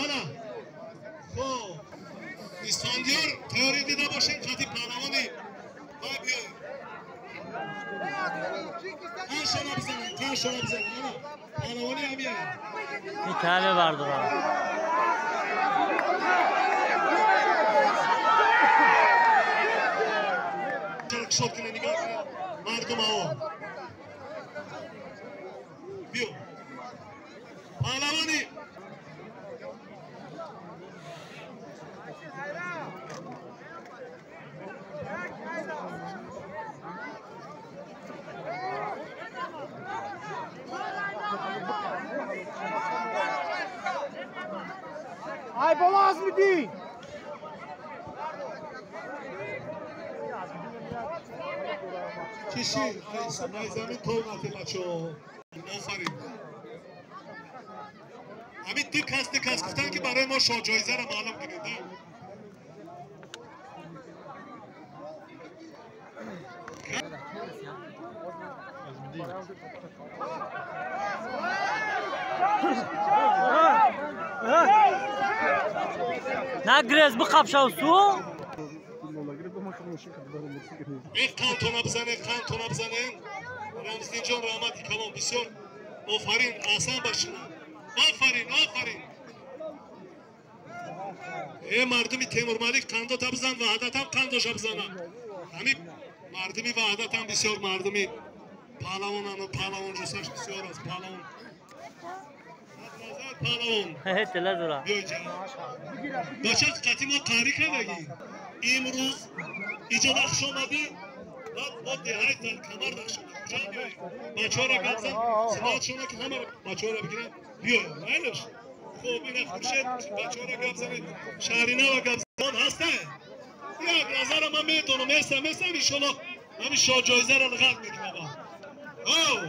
Ана. Хоб. Исфандиёр тайёрӣ дида бошем хати паҳлавони. Вай биёй. Қаншона бизанем, қаншона бизанем. Ана. Паҳлавони ҳамия. Италия бардора. Шод кунед, нигоҳ кунед. Мардум ао. Биё. Паҳлавони Ай бола Азмиддин! Киши, ай замин тов нате бачаҳо. Офарин. Ҳамин ду кас гуфтанд ки барои мо шоҳҷоизаро маълум кунед. Нагрез бихапшав су. Эх қантона бизанед, қантона бизанед. Рамзиддинҷон раҳмати калон бисёр. Офарин, аҳсан ба шумо. Офарин, офарин. Э мардуми Темурмалик қандота бизан, Ваҳдатам қандоша бизанад. Ҳамин мардуми Ваҳдатам бисёр мардуми паҳлавонану паҳлавон ҷусаш бисёр аст, паҳлавон. Паҳлавон. Биёй ҷа. Бача қати мо қаҳрӣ кардагӣ. Имрӯз иҷода хуш омадӣ. Баъд мо деҳаи Талкамар дахш омадӣ. Куҷо биёй? Бачаҳоро гап зан, синоатшона ки ҳамаро бачаҳоро бигиранд. Биёй, майлаш. Хуб, ина Хуршед бачаҳоро гап занед. Шаҳринава гап зан ҳаста? Як назара ман медонам, месам, месам иншоллоҳ ҳамин шоҳҷоизаро лиғат мекунам. Ов,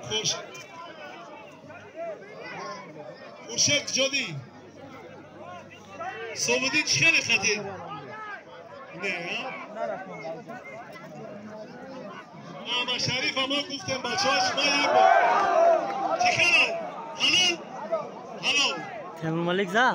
Хуршед. Хуршед куҷо дӣ? Собудин чӣ хеле хатӣ? Не, Мама Шариф мо гуфтем бачаҳо шумо як бор. Чӣ хеле? Ҳалол? Ҳалол. Темурмалик за.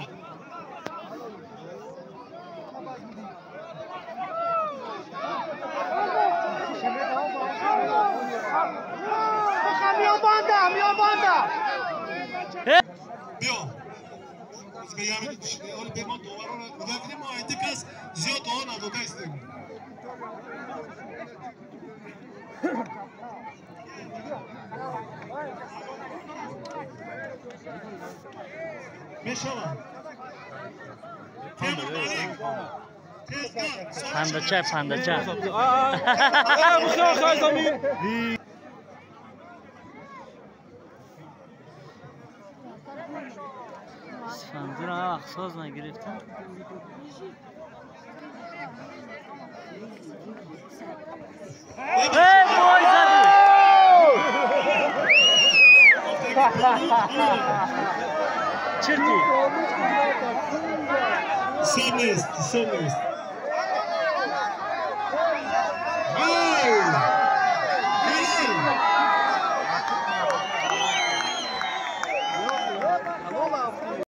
Биё. Мо доварро нигоҳ кунем, мо айти кас зиёд дуо надода истем. Мешавад. Темурмалик. Пандача, пандача. Сандура вақт соз нагирифтам. Эй, бой зади! Чирти! Ҳисоб нест, ҳисоб нест.